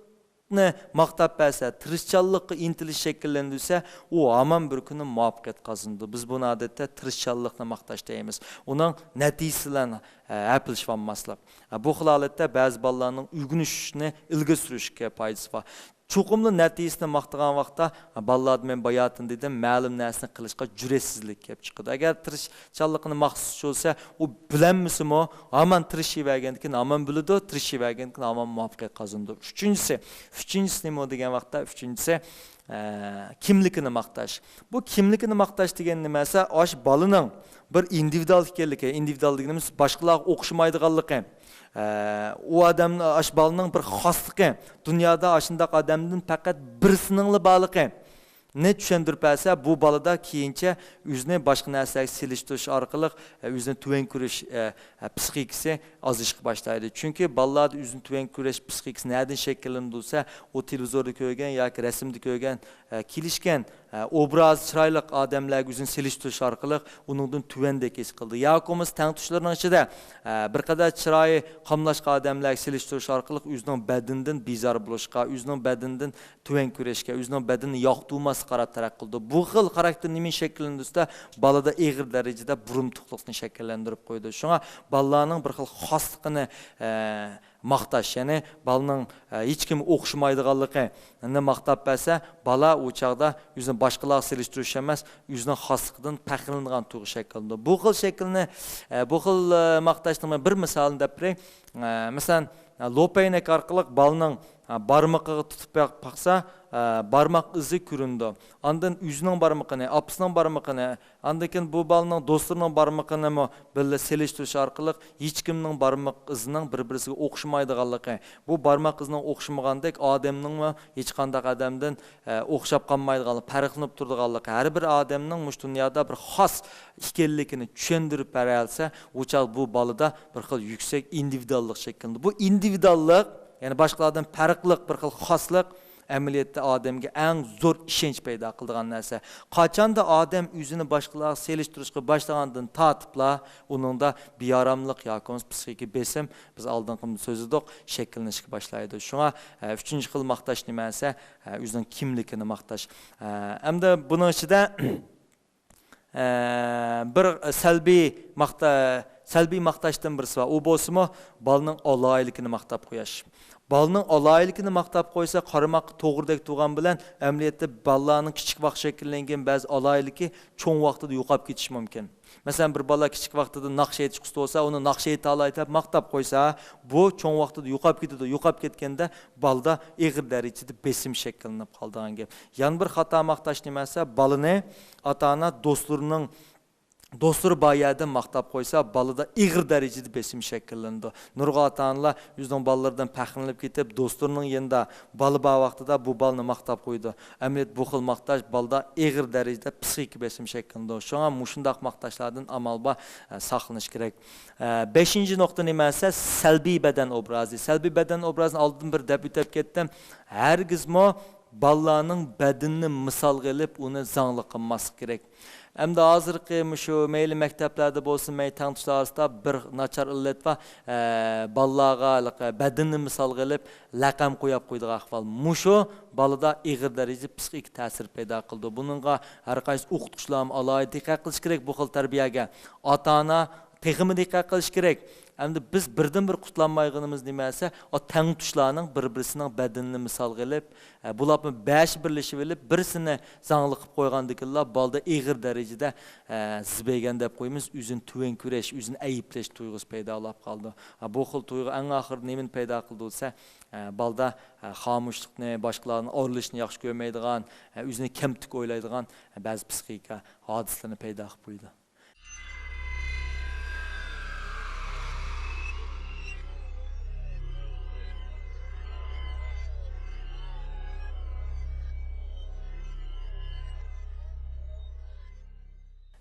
ماختاپ بەرسە، تىرىشچانلىققا ئىنتىلىش شەكىللەندۈرسە، ئۇ ھامان بىر كۈنى مۇۋەپپەقىيەت قازىنىدۇ. بىز بۇنى ئادەتتە تىرىشچانلىقنى ماختاش دەيمىز. ئۇنىڭ نەتىجىسى بىلەن، ئە، ھەپىلىشىۋالماسلىق. ئە، بۇ خىل ھالەتتە بەزى بالىلارنىڭ ئۆگىنىشنى ئىلگىرى سۈرۈشكە پايدىسى بار. چوقۇملا نەتىجىسىنى ماختىغان ۋاقىتتا، بالىلاردا مەن باياتىن دېدىم، مەلۇم نەرسىنى قىلىشقا جۈرئەتسىزلىك كېلىپ چىقىدۇ. ئەگەر تىرىشچانلىقىنى ماختىسا بولسا، ئۇ بىلەلمىسىمۇ، ھامان تىرىشىۋەرگەندىن كېيىن ھامان بىلىدۇ، تىرىشىۋەرگەندىن كېيىن ھامان مۇۋەپپەقىيەت قازىنىدۇ. ئۈچىنچىسى، ئۈچىنچىسى نېمە دېگەن ۋاقىتتا، ئۈچىنچىسى، ئە، كىملىكىنى ماختاش. بۇ كىملىكىنى ماختاش دېگەن نېمە دېسە، ئاشۇ بالىنىڭ بىر ئىندىۋىدۇئال ئىكەنلىكى، ئىندىۋىدۇئال دېگىنىمىز باشقىلارغا ئوخشىمايدىغانلىقى، ئە، ئۇ ئادەم، ئاشۇ بالىنىڭ بىر خاسلىقى، دۇنيادا ئاشۇنداق ئادەمدىن پەقەت بىرسىنىڭلا بارلىقىنى چۈشەندۈرۈپ بەرسە، بۇ بالىدا كېيىنچە ئۆزىنى باشقا نەرسىلەرگە سېلىشتۇرۇش ئارقىلىق، ئە، ئۆزىنى تۆۋەن كۆرۈش، ئە، ئە، پسىخىكىسى ئازىيىشقا باشلايدۇ. چۈنكى بالىلاردا ئۆزىنى تۆۋەن كۆرۈش پسىخىكىسى نەدىن شەكىللىنىدۇ دېسە، ئۇ تېلېۋىزوردا كۆرگەن ياكى رەسىمدە كۆرگەن، ئە، كېلىشكەن، ئە، ئوبرازى چىرايلىق ئادەملەرگە ئۆزىنى سېلىشتۇرۇش ئارقىلىق ئۇنىڭدىن تۆۋەندەك ھېس قىلىدۇ. ياكى بولمىسا تەڭتۇشلىرىنىڭ ئىچىدە، ئە، بىر قەدەر چىرايى قاملاشقان ئادەملەرگە سېلىشتۇرۇش ئارقىلىق ئۆزىنىڭ بەدىنىدىن بىزار بولۇشقا، ئۆزىنىڭ بەدىنىدىن تۆۋەن كۆرۈشكە، ئۆزىنىڭ بەدىنىنى ياقتۇرماسلىققا قاراپ تەرەققىي قىلىدۇ. بۇ خىل خاراكتېر نېمىنى شەكىللەندۈرسە، بالىدا ئېغىر دەرىجىدە بۇرۇمتۇقلۇقنى شەكىللەندۈرۈپ قويىدۇ. شۇڭا بالىلارنىڭ بىر خىل خاسلىقىنى، ئە، ماختاش، يەنى بالىنىڭ، ئە، ھېچكىمگە ئوخشىمايدىغانلىقىنى ماختاپ بەرسە، بالا ئۇ چاغدا ئۆزىنى باشقىلارغا سېلىشتۇرۇش ئەمەس، ئۆزىنىڭ خاسلىقىدىن پەخىرلىنىدىغان تۇيغۇ شەكىللىنىدۇ. بۇ خىل شەكىلنى، ئە، بۇ خىل، ئە، ماختاشنىڭ مەن بىر مىسالىنى دەپ بېرەي. ئە، مەسىلەن، لوپەينەك ئارقىلىق بالىنىڭ، ئە، بارمىقىغا تۇتۇپ باق-، باقسا، ئە، بارماق ئىزى كۆرۈنىدۇ. ئاندىن ئۆزىنىڭ بارمىقىنى، ئاپىسىنىڭ بارمىقىنى، ئاندىن كېيىن بۇ بالىنىڭ دوستلىرىنىڭ بارمىقىنىمۇ بىللە سېلىشتۇرۇش ئارقىلىق ھېچكىمنىڭ بارماق ئىزىنىڭ بىر-بىرسىگە ئوخشىمايدىغانلىقى، بۇ بارماق ئىزىنىڭ ئوخشىمىغاندەك ئادەمنىڭمۇ ھېچقانداق ئادەمدىن، ئە، ئوخشاپ قالمايدىغانلىقى، پەرقلىنىپ تۇرىدىغانلىقى، ھەر بىر ئادەمنىڭ مۇشۇ دۇنيادا بىر خاس ئىكەنلىكىنى چۈشەندۈرۈپ بېرەلىسە، ئۇ چاغ بۇ بالىدا بىر خىل يۈكسەك ئىندىۋىدۇاللىق شەكىللىنىدۇ. بۇ ئىندىۋىدۇاللىق، يەنى باشقىلاردىن پەرقلىق بىر خىل خاسلىق، ئەمەلىيەتتە ئادەمگە ئەڭ زور ئىشەنچ پەيدا قىلىدىغان نەرسە. قاچاندا ئادەم ئۆزىنى باشقىلارغا سېلىشتۇرۇشقا باشلىغاندىن تارتىپلا، ئۇنىڭدا بىئاراملىق ياكى بولمىسا پسىخىكا بېسىم، بىز ئالدىنقىدا سۆزلىدۇق، شەكىللىنىشكە باشلايدۇ. شۇڭا، ئە، ئۈچىنچى خىل ماختاش نېمە دېسە، ئە، ئۆزىنىڭ كىملىكىنى ماختاش. ئە، ئەمدى بۇنىڭ ئىچىدە ئە، بىر سەلبىي ماختا-، سەلبىي ماختاشتىن بىرسى بار. ئۇ بولسىمۇ بالىنىڭ ئالاھىدىلىكىنى ماختاپ قويۇش. بالىنىڭ ئالاھىدىلىكىنى ماختاپ قويسا، قارىماققا توغرىدەك تۇرغان بىلەن، ئەمەلىيەتتە بالىلارنىڭ كىچىك ۋاقىت شەكىللەنگەن بەزى ئالاھىدىلىكى چوڭ ۋاقتىدا يوقاپ كېتىشى مۇمكىن. مەسىلەن، بىر بالا كىچىك ۋاقتىدا ناخشا ئېيتىش ئۇستا بولسا، ئۇنى ناخشا ئېيتالاي دەپ ماختاپ قويسا، بۇ چوڭ ۋاقتىدا يوقاپ كېتىدۇ. يوقاپ كەتكەندە بالىدا ئېغىر دەرىجىدە بېسىم شەكىللىنىپ قالىدىغان گەپ. يەنە بىر خاتا ماختاش نېمە دېسە، بالىنى ئاتا-ئانا دوستلىرىنىڭ، دوستلىرى بار يەردىن ماختاپ قويسا، بالىدا ئېغىر دەرىجىدە بېسىم شەكىللىنىدۇ. نۇرغۇن ئاتا-ئانىلار ئۆزىنىڭ بالىلىرىدىن پەخىرلىنىپ كېتىپ، دوستلىرىنىڭ يېنىدا بالا بار ۋاقتىدا بۇ بالىنى ماختاپ قويىدۇ. ئەمەلىيەتتە بۇ خىل ماختاش بالىدا ئېغىر دەرىجىدە پسىخىكا بېسىم شەكىللىنىدۇ. شۇڭا مۇشۇنداق ماختاشلاردىن ئامال بار، ئە، ساقلىنىش كېرەك. ئە، بەشىنچى نۇقتا نېمە دېسە، سەلبىي بەدەن ئوبرازى. سەلبىي بەدەن ئوبرازىنى ئالدىن بىر دەپ ئۆتۈپ كەتتىم. ھەرگىزمۇ بالىلارنىڭ بەدىنىنى مىسالغا ئېلىپ، ئۇنى زاڭلىق قىلماسلىق كېرەك. ئەمدى ھازىرقى مۇشۇ مەيلى مەكتەپلەردە بولسۇن، مەيلى تەڭتۇشلار ئارىسىدا بىر ناچار ئىللەت بار. ئە، بالىلارغا ھېلىقى بەدىنىنى مىسالغا ئېلىپ، لەقەم قويۇپ قويىدىغان ئەھۋال. مۇشۇ بالىدا ئېغىر دەرىجىدە پسىخىك تەسىر پەيدا قىلىدۇ. بۇنىڭغا ھەر قايسى ئوقۇتقۇچىلارمۇ ئالاھىدە دىققەت قىلىشى كېرەك، بۇ خىل تەربىيەگە. ئاتا-ئانا تېخىمۇ دىققەت قىلىشى كېرەك. ئەمدى بىز بىردىنبىر قۇتۇلالمايدىغىنىمىز نېمە دېسە، ئۇ تەڭتۇشلارنىڭ بىر-بىرسىنىڭ بەدىنىنى مىسالغا ئېلىپ، ئە، بۇلارمۇ بەشى بىرلىشىۋېلىپ، بىرسىنى زاڭلىق قىلىپ قويغاندىكىنلا بالىدا ئېغىر دەرىجىدە، ئە، زىبەيگەن دەپ قويىمىز، ئۆزىنى تۆۋەن كۆرۈش، ئۆزىنى ئەيىبلەش تۇيغۇسى پەيدا بولۇپ قالىدۇ. ئە، بۇ خىل تۇيغۇ ئەڭ ئاخىرىدا نېمىنى پەيدا قىلىدۇ دېسە، ئە، بالىدا، ئە، خامۇشلۇقنى، باشقىلارنى ئارىلىشىشنى ياخشى كۆرمەيدىغان، ئە، ئۆزىنى كەمتۈك ئويلايدىغان، ئە، بەزى پسىخىكا ھادىسىلىرىنى پەيدا قىلىپ قويىدۇ.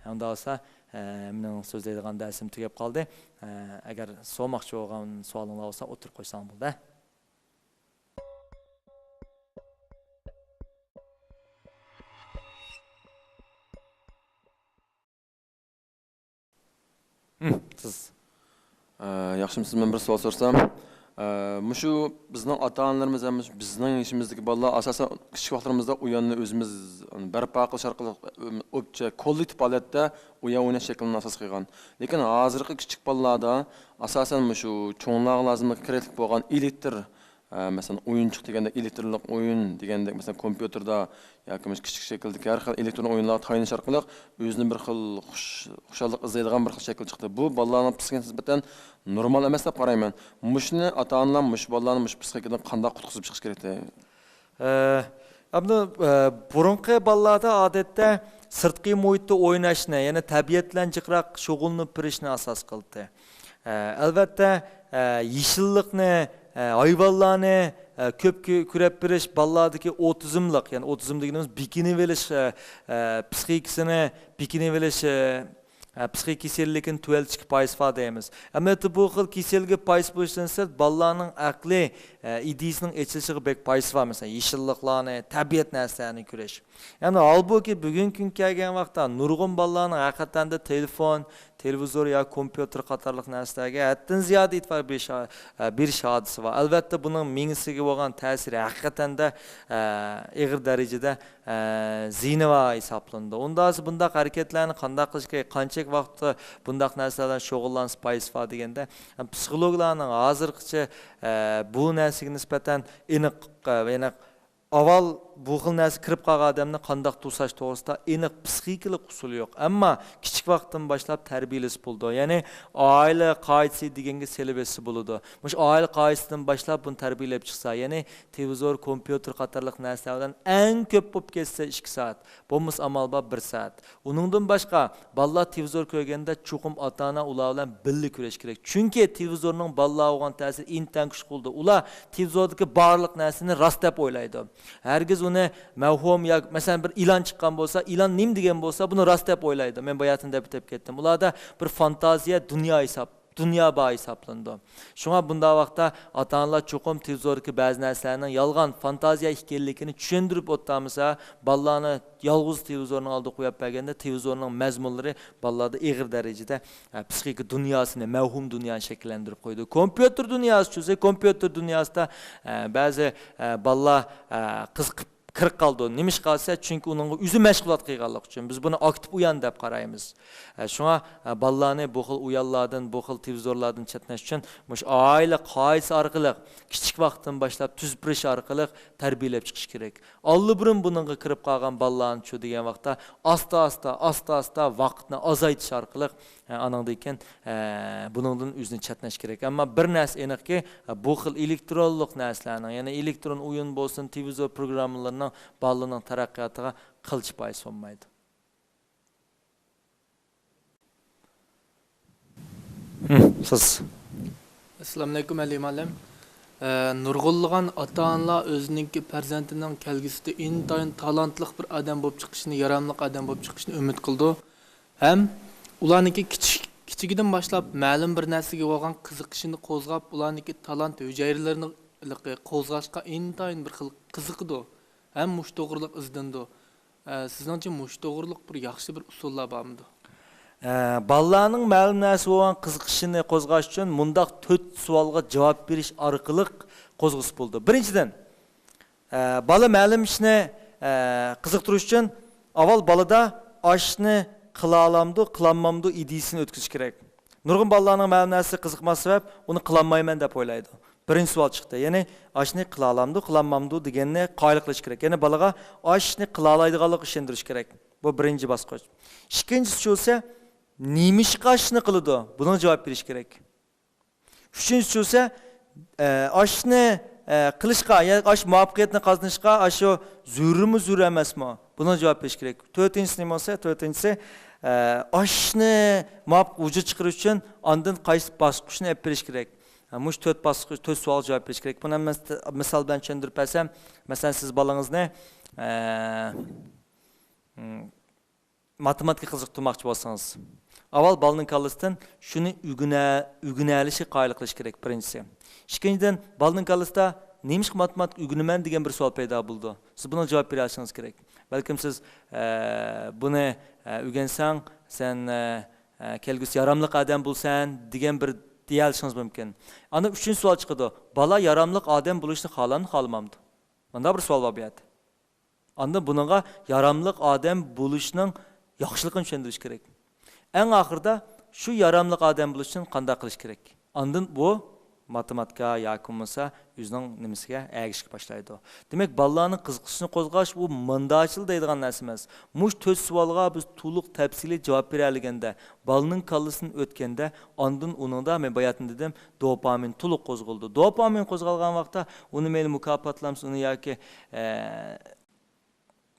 ئۇنداق بولسا، ئە، مېنىڭ سۆزلەيدىغان دەرسىم تۈگەپ قالدى. ئە، ئەگەر سورىماقچى بولغان سوئالىڭلار بولسا، ئوتتۇرىغا قويساڭ بولدى. ھىم، سىز. ئە، ياخشىمۇسىز؟ مەن بىر سوئال سورىسام. ئە، مۇشۇ بىزنىڭ ئاتا-ئانىلىرىمىز ھەم مۇشۇ بىزنىڭ يېشىمىزدىكى بالىلار ئاساسەن كىچىك ۋاقىتلىرىمىزدا ئويۇننى ئۆزىمىز بەرپا قىلىش ئارقىلىق، ئوپچە كوللېكتىپ ھالەتتە ئويۇن ئويناش شەكلىنى ئاساس قىلغان. لېكىن ھازىرقى كىچىك بالىلاردا ئاساسەن مۇشۇ چوڭلارغا لازىم كېرەكلىك بولغان ئېلېكتر، ئە، مەسىلەن، ئويۇنچۇق دېگەندەك، ئېلېكترلىق ئويۇن دېگەندەك، مەسىلەن، كومپيۇتېردا ياكى مۇشۇ كىچىك شەكىلدىكى ھەر خىل ئېلېكترون ئويۇنلارغا تايىنىش ئارقىلىق ئۆزىنى بىر خىل خۇش-، خۇشاللىق ئىزدەيدىغان بىر خىل شەكىل چىقتى. بۇ بالىلارنىڭ پسىخىكىسىغا نىسبەتەن نورمال ئەمەس دەپ قارايمەن. مۇشۇنى ئاتا-ئانىلار مۇشۇ بالىلارنى مۇشۇ پسىخىكىدىن قانداق قۇتقۇزۇپ چىقىش كېرەك؟ ئە، ئەمدى، ئە، بۇرۇنقى بالىلاردا ئادەتتە سىرتقى مۇھىتتا ئويناشنى، يەنى تەبىئەت بىلەن جىقراق شۇغۇللىنىپ بېرىشنى ئاساس قىلدى. ئە، ئەلۋەتتە، ئە، يېشىللىقنى، ئە، ھايۋانلارنى، ئە، كۆپ كۆ-، كۆرۈپ بېرىش بالىلاردىكى ئوتىزملىق، يەنى ئوتىزم دېگىنىمىز بېكىنىۋېلىش، ئە، ئە، پسىخىكىسىنى بېكىنىۋېلىش، ئە، ئە، پسىخىك كېسەللىكىنى تۆۋەنلىتىشكە پايدىسى بار دەيمىز. ئەمەلىيەتتە بۇ خىل كېسەلگە پايدىسى بولۇشتىن سىرت، بالىلارنىڭ ئەقلىي، ئە، ئىدىيىسىنىڭ ئېچىلىشىغا بەك پايدىسى بار. مەسىلەن، يېشىللىقلارنى، تەبىئەت نەرسىلەرنى كۆرۈش. يەنى ھالبۇكى، بۈگۈنكى كۈنگە كەلگەن ۋاقىتتا نۇرغۇن بالىلارنىڭ ھەقىقەتەندە تېلېفون، تېلېۋىزور يا كومپيۇتېر قاتارلىق نەرسىلەرگە ھەددىدىن زىيادە ئېتىبار بېرىش، ئە، بېرىش ھادىسىسى بار. ئەلۋەتتە، بۇنىڭ مېڭىسىگە بولغان تەسىرى ھەقىقەتەندە، ئە، ئېغىر دەرىجىدە، ئە، زىيىنى بار ھېسابلىنىدۇ. ئۇنداق بولسا بۇنداق ھەرىكەتلەرنى قانداق قىلىش كېرەك، قانچىلىك ۋاقىتتا بۇنداق نەرسىلەر بىلەن شۇغۇللانسا پايدىسى بار دېگەندە، پسىخولوگلارنىڭ ھازىرغىچە، ئە، بۇ نەرسىگە نىسبەتەن ئېنىق، ئە، ئېنىق ئاۋۋال بۇ خىل نەرسە كىرىپ قالغان ئادەمنى قانداق توساش توغرىسىدا ئېنىق پسىخىكىلىق ئۇسۇلى يوق. ئەمما كىچىك ۋاقىتتىن باشلاپ تەربىيەلىسە بولىدۇ. يەنى ئائىلە قائىدىسى دېگەنگە سېلىۋەتسە بولىدۇ. مۇشۇ ئائىلە قائىدىسىدىن باشلاپ بۇنى تەربىيەلەپ چىقسا، يەنى تېلېۋىزور، كومپيۇتېر قاتارلىق نەرسىلەر بىلەن ئەڭ كۆپ بولۇپ كەتسە ئىككى سائەت، بولمىسا ئامال بار بىر سائەت. ئۇنىڭدىن باشقا، بالىلار تېلېۋىزور كۆرگەندە چوقۇم ئاتا-ئانا ئۇلار بىلەن بىللە كۈرەش كېرەك. چۈنكى تېلېۋىزورنىڭ بالىلارغا بولغان تەسىرى ئىنتايىن كۈچلۈك بولىدۇ. ئۇلار تېلېۋىزوردىكى بارلىق نەرسىنى راست دەپ ئويلايدۇ. ھەرگىز ئۇنى مەۋھۇم ياكى، مەسىلەن، بىر ئىلان چىققان بولسا، ئىلان نېمە دېگەن بولسا، بۇنى راست دەپ ئويلايدۇ. مەن باياتىن دەپ ئۆتۈپ كەتتىم. ئۇلاردا بىر فانتازىيە دۇنيا ھېساب، دۇنيا بار ھېسابلىنىدۇ. شۇڭا بۇنداق ۋاقىتتا ئاتا-ئانىلار چوقۇم تېلېۋىزوردىكى بەزى نەرسىلەرنىڭ يالغان، فانتازىيە ئىكەنلىكىنى چۈشەندۈرۈپ ئولتۇرمىسا، بالىلارنى يالغۇز تېلېۋىزورنىڭ ئالدىغا قويۇپ بەرگەندە، تېلېۋىزورنىڭ مەزمۇنلىرى بالىلاردا ئېغىر دەرىجىدە، ئە، پسىخىكا دۇنياسىنى، مەۋھۇم دۇنيانى شەكىللەندۈرۈپ قويىدۇ. كومپيۇتېر دۇنياسى چۈشسە، كومپيۇتېر دۇنياسىدا، ئە، بەزى، ئە، بالىلار، ئە، قىزىقىپ كىرىپ قالىدۇ. نېمىشقا دېسە، چۈنكى ئۇنىڭغا ئۆزى مەشغۇلات قىلغانلىقى ئۈچۈن. بىز بۇنى ئاكتىپ ئويۇن دەپ قارايمىز. ئە، شۇڭا، ئە، بالىلارنى بۇ خىل ئويۇنلاردىن، بۇ خىل تېلېۋىزورلاردىن چەتنەش ئۈچۈن مۇشۇ ئائىلە قائىدىسى ئارقىلىق، كىچىك ۋاقىتتىن باشلاپ تۈزۈپ بېرىش ئارقىلىق تەربىيەلەپ چىقىش كېرەك. ئاللىبۇرۇن بۇنىڭغا كىرىپ قالغان بالىلارنى شۇ دېگەن ۋاقىتتا ئاستا-ئاستا، ئاستا-ئاستا ۋاقىتنى ئازايتىش ئارقىلىق، ئە، ئانىڭدىن كېيىن، ئە، بۇنىڭدىن ئۆزىنى چەتنەش كېرەك. ئەمما بىر نەرسە ئېنىقكى، بۇ خىل ئېلېكترونلۇق نەرسىلەرنىڭ، يەنى ئېلېكترون ئويۇن بولسۇن، تېلېۋىزور پروگراممىلىرىنىڭ بالىلارنىڭ تەرەققىياتىغا قىلچە پايدىسى بولمايدۇ. سىز. ئەسسالامۇئەلەيكۇم، ئەلى مۇئەللىم. ئە، نۇرغۇنلىغان ئاتا-ئانىلار ئۆزىنىڭكى پەرزەنتىنىڭ كەلگۈسىدە ئىنتايىن تالانتلىق بىر ئادەم بولۇپ چىقىشىنى، ياراملىق ئادەم بولۇپ چىقىشىنى ئۈمىد قىلىدۇ. ھەم ئۇلارنىڭكى كىچىك، كىچىكىدىن باشلاپ مەلۇم بىر نەرسىگە بولغان قىزىقىشىنى قوزغاپ، ئۇلارنىڭكى تالانت ھۈجەيرىلىرىنى قوزغاشقا ئىنتايىن بىر خىل قىزىقىدۇ ھەم مۇشۇ توغرىلىق ئىزدىنىدۇ. ئە، سىزنىڭچە مۇشۇ توغرىلىق بىر ياخشى بىر ئۇسۇللار بارمىدۇ؟ ئە، بالىلارنىڭ مەلۇم نەرسە بولغان قىزىقىشىنى قوزغاش ئۈچۈن مۇنداق تۆت سوئالغا جاۋاب بېرىش ئارقىلىق قوزغىسا بولىدۇ. بىرىنچىدىن، ئە، بالا مەلۇم ئىشنى، ئە، قىزىقتۇرۇش ئۈچۈن ئاۋۋال بالىدا ئاشنى قىلالامدۇ، قىلالمامدۇ ئىدىيىسىنى ئۆتكۈزۈش كېرەك. نۇرغۇن بالىلارنىڭ مەلۇم نەرسىسى قىزىقماس سەۋەب ئۇنى قىلالمايمەن دەپ ئويلايدۇ. بىرىنچى سوئال چىقتى. يەنى ئاشنى قىلالامدۇ، قىلالمامدۇ دېگەننى قايىل قىلىش كېرەك. يەنى بالىغا ئاشنى قىلالايدىغانلىقىغا ئىشەندۈرۈش كېرەك. بۇ بىرىنچى باسقۇچ. ئىككىنچىسى بولسا، نېمىشقا ئاشنى قىلىدۇ؟ بۇنىڭغا جاۋاب بېرىش كېرەك. ئۈچىنچىسى بولسا، ئە، ئاشنى، ئە، قىلىشقا، يەنى ئاش مۇۋەپپەقىيەتنى قازىنىشقا ئاشۇ زۆرۈرمۇ، زۆرۈر ئەمەسمۇ؟ بۇنىڭغا جاۋاب بېرىش كېرەك. تۆتىنچىسى نېمە بولسا، تۆتىنچىسى، ئە، ئاشنى مۇۋاپىق ۋۇجۇدقا چىقىرىش ئۈچۈن ئاندىن قايسى باسقۇچنى ئېلىپ بېرىش كېرەك؟ ھە، مۇشۇ تۆت باسقۇچ، تۆت سوئالغا جاۋاب بېرىش كېرەك. بۇنى ھەممىسى مىسال بىلەن چۈشەندۈرۈپ بەرسەم، مەسىلەن، سىز بالىڭىزنى، ئە، م، ماتېماتىكا قىزىقتۇرماقچى بولسىڭىز، ئاۋۋال بالىنىڭ كاللىسىدىن شۇنى ئۆگىنە-، ئۆگىنەلىشى قايىل قىلىش كېرەك، بىرىنچىسى. ئىككىنچىدىن، بالىنىڭ كاللىسىدا نېمىشقا ماتېماتىكا ئۆگىنىمەن دېگەن بىر سوئال پەيدا بولىدۇ. سىز بۇنىڭغا جاۋاب بېرەلىشىڭىز كېرەك. بەلكىم سىز، ئە، بۇنى، ئە، ئۆگەنسەڭ، سەن، ئە، ئە، كەلگۈسى ياراملىق ئادەم بولىسەن دېگەن بىر دېيەلىشىڭىز مۇمكىن. ئاندىن ئۈچىنچى سوئال چىقىدۇ. بالا ياراملىق ئادەم بولۇشنى خالامدۇ، خالىمامدۇ؟ مۇنداق بىر سوئال بار بۇ يەردە. ئاندىن بۇنىڭغا ياراملىق ئادەم بولۇشنىڭ ياخشىلىقىنى چۈشەندۈرۈش كېرەك. ئەڭ ئاخىرىدا شۇ ياراملىق ئادەم بولۇش ئۈچۈن قانداق قىلىش كېرەك؟ ئاندىن بۇ ماتېماتىكا ياكى بولمىسا ئۆزىنىڭ نېمىسىگە ئەگىشىشكە باشلايدۇ. دېمەك، بالىلارنىڭ قىزىقىشىنى قوزغاش، بۇ مۇنداچىلا دەيدىغان نەرسە ئەمەس. مۇشۇ تۆت سوئالغا بىز تولۇق تەپسىلىي جاۋاب بېرەلىگەندە، بالىنىڭ كاللىسىدىن ئۆتكەندە، ئاندىن ئۇنىڭدا، مەن باياتىن دېدىم، دوپامىن تولۇق قوزغىلىدۇ. دوپامىن قوزغالغان ۋاقىتتا ئۇنى مەيلى مۇكاپاتلامسىز، ئۇنى ياكى، ئە،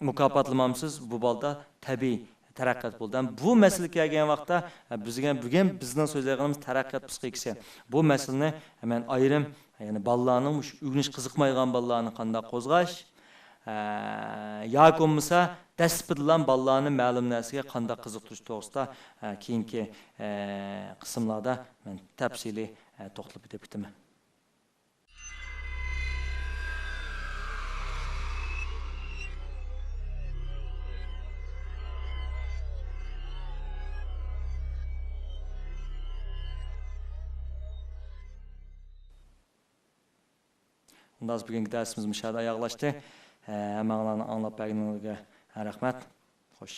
مۇكاپاتلىمامسىز، بۇ بالىدا تەبىئىي تەرەققىيات بولىدۇ. ھەم بۇ مەسىلە كەلگەن ۋاقىتتا، بىزگە، بۈگۈن بىزنىڭ سۆزلەيدىغىنىمىز تەرەققىيات پسىخىكىسى. بۇ مەسىلىنى مەن ئايرىم، يەنى بالىلارنىڭ مۇشۇ ئۆگىنىش قىزىقمايدىغان بالىلارنى قانداق قوزغاش، ئە، ياكى بولمىسا دەسلىپىدىلا بالىلارنى مەلۇم نەرسىگە قانداق قىزىقتۇرۇش توغرىسىدا، ئە، كېيىنكى، ئە، قىسىملاردا مەن تەپسىلىي، ئە، توختىلىپ ئۆتۈپ كېتىمەن. ئۇنداق بۈگۈنكى دەرسىمىز مۇشۇ يەردە ئاياغلاشتى. ھەممەڭلارنىڭ ئاڭلاپ بەرگىنىڭلارغا رەھمەت. خوش.